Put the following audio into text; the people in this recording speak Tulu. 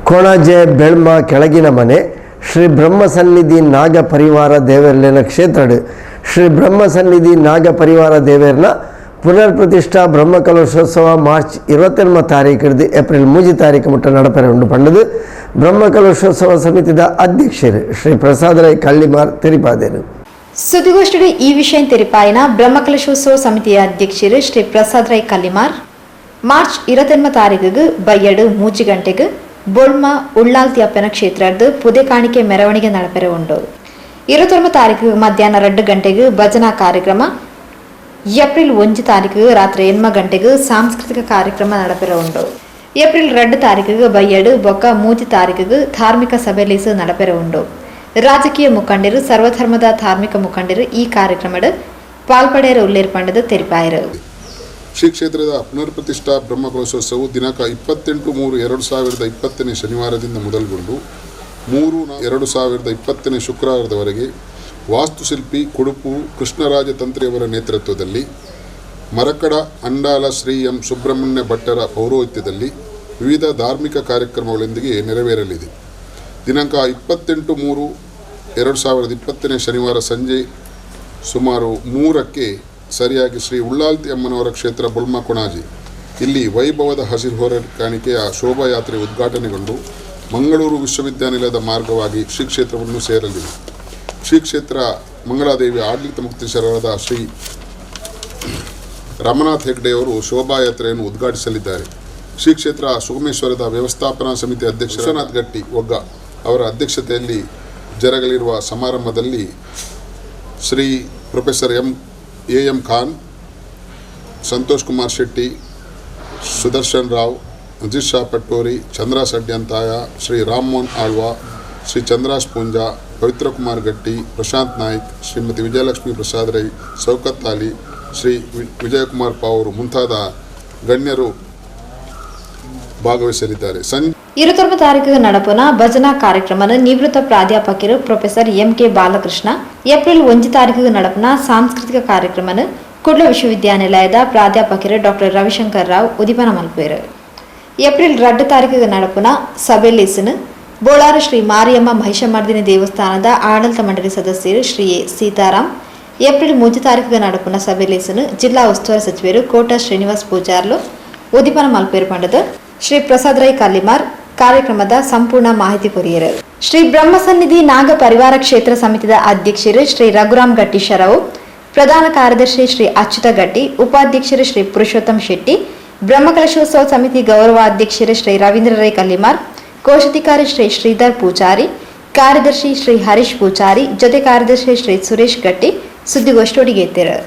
Konaje Belma ಕೆಳಗಿನ ಮನೆ ಶ್ರೀ ಬ್ರಹ್ಮ ಸನ್ನಿಧಿ ನಾಗ ಪರಿವಾರ ದೇವರ್ಲೆನ ಕ್ಷೇತ್ರಡ್ ಶ್ರೀ ಬ್ರಹ್ಮ ಸನ್ನಿಧಿ ನಾಗ ಪರಿವಾರ ದೇವರ್ನ ಪುನರ್ ಪ್ರತಿಷ್ಠಾ ಬ್ರಹ್ಮಕಲಶೋತ್ಸವ ಮಾರ್ಚ್ 29 ತಾರೀಕು ಏಪ್ರಿಲ್ 3 ತಾರೀಕು ಮುಟ್ಟ ನಡಪರೆ ಉಂಡು ಪಂಡದು ಬ್ರಹ್ಮಕಲಶೋತ್ಸವ ಸಮಿತಿದ ಅಧ್ಯಕ್ಷರು ಶ್ರೀ ಪ್ರಸಾದ ರೈ ಕಳ್ಳಿಮಾರ್ ತೆರಿಪಾದೇರು. ಸುದ್ದಿಗೋಷ್ಠಿ ಈ ವಿಷಯ ತೆರಿಪಾಯಿನ ಬ್ರಹ್ಮಕಲಶೋತ್ಸವ ಸಮಿತಿಯ ಅಧ್ಯಕ್ಷರು ಶ್ರೀ ಪ್ರಸಾದ್ ರೈ ಕಲ್ಲಿಮಾರ್, ಮಾರ್ಚ್ 29 ತಾರೀಕಿಗೆ ಬಯ್ಯಡು 3 ಗಂಟೆಗೆ ಬೊಳ್ಮ ಉಳ್ಳಾಲ್ತಿಯಪ್ಪನ ಕ್ಷೇತ್ರದ ಪುದೆ ಕಾಣಿಕೆ ಮೆರವಣಿಗೆ ನಡಪೆರೆ ಉಂಡು. 29 ತಾರೀಕು ಮಧ್ಯಾಹ್ನ 2 ಗಂಟೆಗೆ ಭಜನಾ ಕಾರ್ಯಕ್ರಮ, ಏಪ್ರಿಲ್ 1 ತಾರೀಕು ರಾತ್ರಿ 8 ಗಂಟೆಗೆ ಸಾಂಸ್ಕೃತಿಕ ಕಾರ್ಯಕ್ರಮ ನಡಪೆರೆ ಉಂಡು. ಏಪ್ರಿಲ್ 2 ತಾರೀಕಿಗೆ ಬಯ್ಯಡು ಬೊಕ್ಕ 3 ತಾರೀಕಿಗೆ ಧಾರ್ಮಿಕ ಸಭೆ ಲೇಸು ನಡಪೆರೆ ಉಂಡು. ರಾಜಕೀಯ ಮುಖಂಡರು, ಸರ್ವಧರ್ಮದ ಧಾರ್ಮಿಕ ಮುಖಂಡರು ಈ ಕಾರ್ಯಕ್ರಮದ ಪಾಲ್ಪಡೆಯರ ಉಲ್ಲೇರ್ ಪಂಡದ ತೆರಿಪಾಯರು. ಶ್ರೀ ಕ್ಷೇತ್ರದ ಪುನರ್ಪ್ರತಿಷ್ಠಾ ಬ್ರಹ್ಮಕಲಶೋತ್ಸವವು ದಿನಾಂಕ 28/3/2020 ಶನಿವಾರದಿಂದ ಮೊದಲುಗೊಂಡು 3/2020 ಶುಕ್ರವಾರದವರೆಗೆ ವಾಸ್ತುಶಿಲ್ಪಿ ಕುಡುಪು ಕೃಷ್ಣರಾಜ ತಂತ್ರಿಯವರ ನೇತೃತ್ವದಲ್ಲಿ ಮರಕಡ ಅಂಡಾಲ ಶ್ರೀ ಎಂ ಸುಬ್ರಹ್ಮಣ್ಯ ಭಟ್ಟರ ಪೌರೋಹಿತ್ಯದಲ್ಲಿ ವಿವಿಧ ಧಾರ್ಮಿಕ ಕಾರ್ಯಕ್ರಮಗಳೊಂದಿಗೆ ನೆರವೇರಲಿದೆ. ದಿನಾಂಕ 28/3/2020 ಶನಿವಾರ ಸಂಜೆ ಸುಮಾರು 3ಕ್ಕೆ ಸರಿಯಾಗಿ ಶ್ರೀ ಉಳ್ಳಾಲ್ತಿ ಅಮ್ಮನವರ ಕ್ಷೇತ್ರ ಬೊಲ್ಮ ಕೊಣಾಜೆ ಇಲ್ಲಿ ವೈಭವದ ಹಸಿರು ಹೊರ ಕಾಣಿಕೆಯ ಶೋಭಾಯಾತ್ರೆ ಉದ್ಘಾಟನೆಗೊಂಡು ಮಂಗಳೂರು ವಿಶ್ವವಿದ್ಯಾನಿಲಯದ ಮಾರ್ಗವಾಗಿ ಶ್ರೀ ಕ್ಷೇತ್ರವನ್ನು ಸೇರಲಿದೆ. ಶ್ರೀ ಕ್ಷೇತ್ರ ಮಂಗಳಾದೇವಿ ಆಡಳಿತ ಮುಕ್ತೇಶ್ವರರಾದ ಶ್ರೀ ರಮನಾಥ್ ಹೆಗ್ಡೆಯವರು ಶೋಭಾಯಾತ್ರೆಯನ್ನು ಉದ್ಘಾಟಿಸಲಿದ್ದಾರೆ. ಶ್ರೀ ಕ್ಷೇತ್ರ ಸೋಮೇಶ್ವರದ ವ್ಯವಸ್ಥಾಪನಾ ಸಮಿತಿ ಅಧ್ಯಕ್ಷ ವಿಶ್ವನಾಥ್ ಗಟ್ಟಿ ಒಗ್ಗ ಅವರ ಅಧ್ಯಕ್ಷತೆಯಲ್ಲಿ ಜರಗಲಿರುವ ಸಮಾರಂಭದಲ್ಲಿ Shri professor A M Khan, Santosh Kumar Shetty, Sudarshan Rao, Ajit Shah Pattori, Chandra Sadyantaya, Shri Rammohan Alva, Shri Chandrash Poonja, Pavitra Kumar Gatti, Prashant Naik, Shrimati Vijayalakshmi Prasad Rai, Shaukat Ali, Shri Vijayakumar Pavoor ಮುಂತಾದ ಗಣ್ಯರು ಭಾಗವಹಿಸಲಿದ್ದಾರೆ. 29 ತಾರೀಕು നടപ്പുന്ന ಭಜನಾ ಕಾರ್ಯಕ್ರಮನ ನಿವೃತ್ತ ಪ್ರಾಧ್ಯಾಪಕರು professor M K Balakrishna, April 1 ತಾರೀಕು നടപ്പുന്ന ಸಾಂಸ್ಕೃತಿಕ ಕಾರ್ಯಕ್ರಮನ ಕುಡ್ಲ ವಿಶ್ವವಿದ್ಯಾನಿಲಯದ ಪ್ರಾಧ್ಯಾಪಕರು ಡಾಕ್ಟರ್ ರವಿಶಂಕರ್ ರಾವ್ ಉದಿಪನ ಮಲ್ಪೇರು. ಏಪ್ರಿಲ್ 2 ತಾರೀಕು നടപ്പുന്ന ಸಭೆಲೇಸನು ಬೋಳಾರು ಶ್ರೀ ಮಾರಿಯಮ್ಮ ಮಹಿಷಮರ್ದಿನಿ ದೇವಸ್ಥಾನದ ಆಡಳಿತ ಮಂಡಳಿ ಸದಸ್ಯರು ಶ್ರೀ ಎ ಸೀತಾರಾಮ್, ಏಪ್ರಿಲ್ 3 ತಾರೀಕು നടപ്പുന്ന ಸಭೆಲೇಸನು ಜಿಲ್ಲಾ ಉಸ್ತುವಾರಿ ಸಚಿವರು ಕೋಟ ಶ್ರೀನಿವಾಸ್ ಪೂಜಾರ್ಲು ಉದಿಪನ ಮಲ್ಪೇರು ಪಂಡದ ಶ್ರೀ ಪ್ರಸಾದ್ ರೈ ಕಲ್ಲಿಮಾರ್ ಕಾರ್ಯಕ್ರಮದ ಸಂಪೂರ್ಣ ಮಾಹಿತಿ ಕೊರಿಯರು. ಶ್ರೀ ಬ್ರಹ್ಮಸನ್ನಿಧಿ ನಾಗ ಪರಿವಾರ ಕ್ಷೇತ್ರ ಸಮಿತಿದ ಅಧ್ಯಕ್ಷರು ಶ್ರೀ ರಘುರಾಮ್ ಗಟ್ಟಿ ಶರವು, ಪ್ರಧಾನ ಕಾರ್ಯದರ್ಶಿ ಶ್ರೀ ಅಚ್ಯುತ ಗಟ್ಟಿ, ಉಪಾಧ್ಯಕ್ಷರು ಶ್ರೀ ಪುರುಷೋತ್ತಮ್ ಶೆಟ್ಟಿ, ಬ್ರಹ್ಮಕಲಶೋತ್ಸವ ಸಮಿತಿ ಗೌರವಾಧ್ಯಕ್ಷರು ಶ್ರೀ ರವೀಂದ್ರ ರೈ ಕಲ್ಲಿಮಾರ್, ಕೋಶಾಧಿಕಾರಿ ಶ್ರೀ ಶ್ರೀಧರ್ ಪೂಜಾರಿ, ಕಾರ್ಯದರ್ಶಿ ಶ್ರೀ ಹರೀಶ್ ಪೂಜಾರಿ, ಜೊತೆ ಕಾರ್ಯದರ್ಶಿ ಶ್ರೀ ಸುರೇಶ್ ಗಟ್ಟಿ ಸುದ್ದಿಗೋಷ್ಠಿಗೆ ಎತ್ತಿರು.